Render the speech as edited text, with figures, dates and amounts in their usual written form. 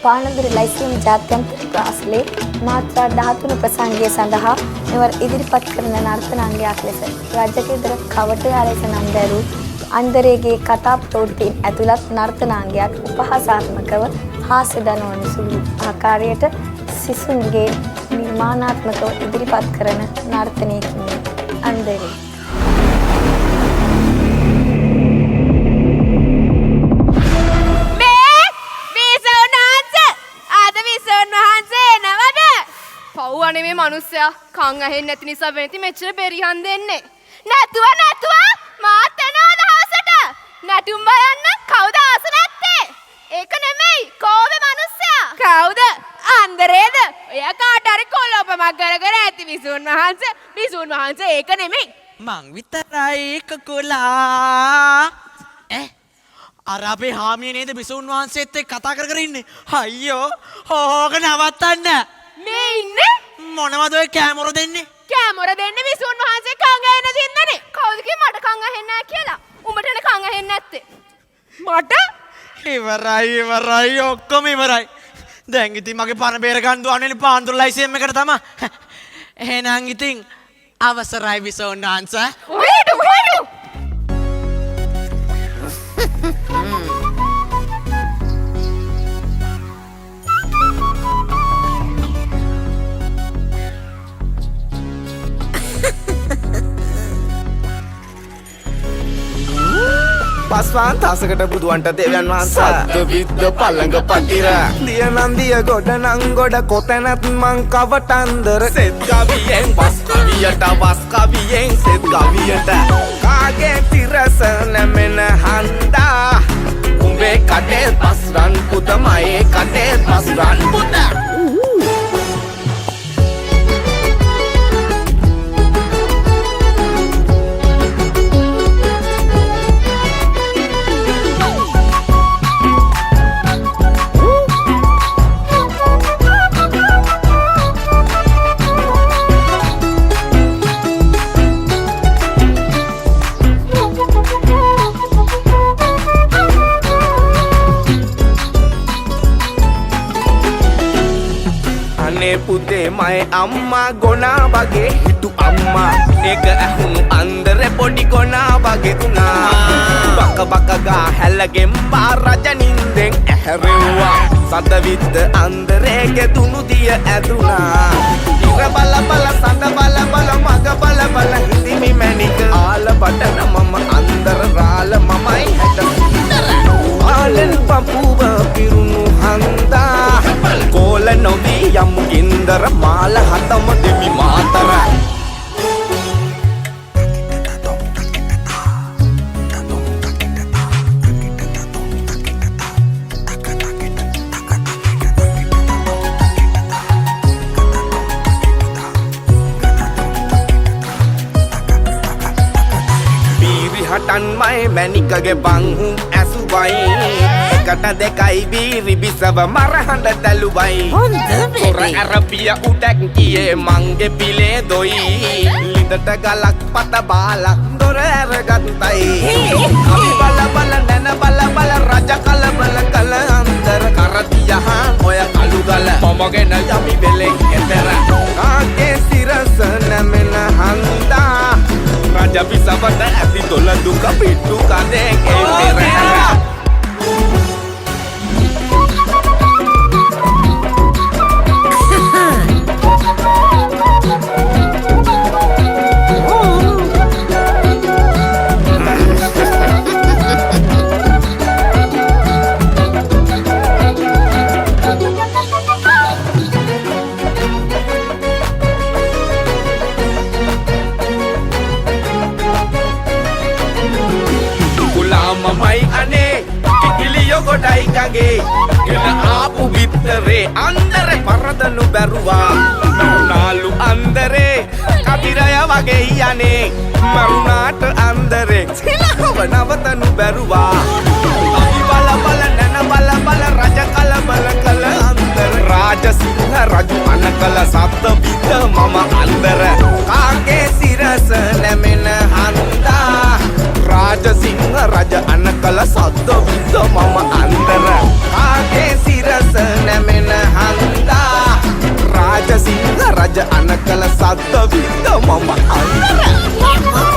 පානදුර ලයිසියම් ජාත්‍යන්තර ක්ලාස්ලේ මාත්‍රා 13 ප්‍රසංගය සඳහා මෙවර ඉදිරිපත් කරන නර්තනාංගයක් ලෙස රජගෙදර කවටයා ලෙස නම් දැරූ අන්දරේගේ කතා ප්‍රවෘත්තීන් ඇතුළත් නර්තනාංගයක් උපහාසාත්මකව හාස්‍ය දනවන සුළු ආකාරයට සිසුන්ගේ නිර්මාණාත්මකව ඉදිරිපත් කරන නර්තනයකින් අන්දරේ. මේ බිසෝන් වහන්සේ, අද බිසෝන් වහන්සේ එනවද? පව් අනේ මේ මනුස්සයා කන් ඇහෙන්නේ නැති නිසා වෙනති මෙච්චර බෙරිහන් දෙන්නේ. නැතුව නැතුව මාත් එනවද හවසට? නැටුම් බලන්න කවුද ආස නැත්තේ? ඒක නෙමෙයි කෝවේ මනුස්සයා. කවුද? අන්දරේද? ඔයා කාට හරි කොළොපමක් කර කර ඇති බිසෝන් වහන්සේ. බිසෝන් වහන්සේ ඒක නෙමෙයි. මං විතරයි කුකුලා. ඈ අර අපේ හාමිය නේද බිසෝන් වහන්සේත් එක්ක කතා කර කර ඉන්නේ. අයියෝ ඕක නවත්තන්න. මේ ඉන්නේ මොනවද ඔය කෑමොර දෙන්නේ? කෑමොර දෙන්නේ බිසෝන් වහන්සේ කන් ඇහෙන දින්දනේ. කවුද කිව්වේ මට කන් ඇහෙන්නේ නැහැ කියලා? උඹටනේ කන් ඇහෙන්නේ නැත්තේ. මට ඉවරයි ඉවරයි ඔක්කොම ඉවරයි. දැන් ඉතින් මගේ පණ බේර ගන්න දුවන්නේ පාන්දුර ලයිසියම් එකට තමයි. එහෙනම් ඉතින් අවසරයි බිසෝන් වහන්සේ. ඔහෙට ඔහෙට. පස්වාන් තාසකට බුදුවන්ට දෙවියන් වහන්සේ සද්ද විද්ද පළඟ පටිර දිය නන්දිය ගොඩ නං ගොඩ කොතැනත් මං කවටන්දර සෙත් කවියෙන් වස් කවියට වස් කවියෙන් සෙත් කවියට කාගේ තිරස නැමෙන හන්දා උඹේ කටේ පස් රන් පුත මයේ කටේ පස් රන් පුත. අනේ පුතේ මගේ අම්මා ගොනා වගේ හිටු අම්මා ඒක ඇහුණු අන්දරේ පොඩි ගොනා වගේ වුණා. බක බක ගා හැලගෙම්බා රජ නින්දෙන් ඇහැරෙව්වා. සද විද්ද අන්දරේගේ දුනු දිය ඇදුනා. ඉර බල බල සඳ බල බල මග බල බල හිඳිමි මැණික ආල බටන මම අන්දර රාල මමයි හැට ආලෙන් පපුව පිරුණු හන්දා කෝල නොවී යමු ගින්දර මාල හතම දෙමි මාතර. බීරි හටන් මයි මැණිකගේ බංහු ඇසුවයි එකට දෙකයි බීරි බිසව මරහඬ තැලුවයි. තොර ඇරපිය උඩක් ගියේ මංගේ පිලේ දොයි ලිඳට ගලක් පත බාලක් දොර ඇරගත්තයි. අපි බල බල නැන බල බල රජ කලබල කල අන්තර කර තියහන් ඔය කළු ගල මමගෙන යමි වෙලෙන් එතර කාගේ සිරස නැමෙන හන්දා රජ බිසවට ඇති දොළ දුක පිටු කඳෙන් ඒ පෙරහැර. මමයි අනේ කිකිලියෝ ගොඩයි ගගේ ගෙන ආපු බිත්තරේ අන්දරේ පරදනු බැරුවා. මරුණාලු අන්දරේ කතිරය වගේ යන්නේ මරුණාට අන්දරේ සිනහව නවතනු බැරුවා. අපි බල බල නැන බල බල රජ කලබල කල අන්දර රාජසිංහ රජු අනකල සද්ද විද්ද මම අන්දර කාගේ සිරස නැමෙන හන්දා රාජසිංහ රජ අනකල සද්ද විද්ද මම අන්දර කාගේ සිරස වින්ද වින්ද මම අන්දර.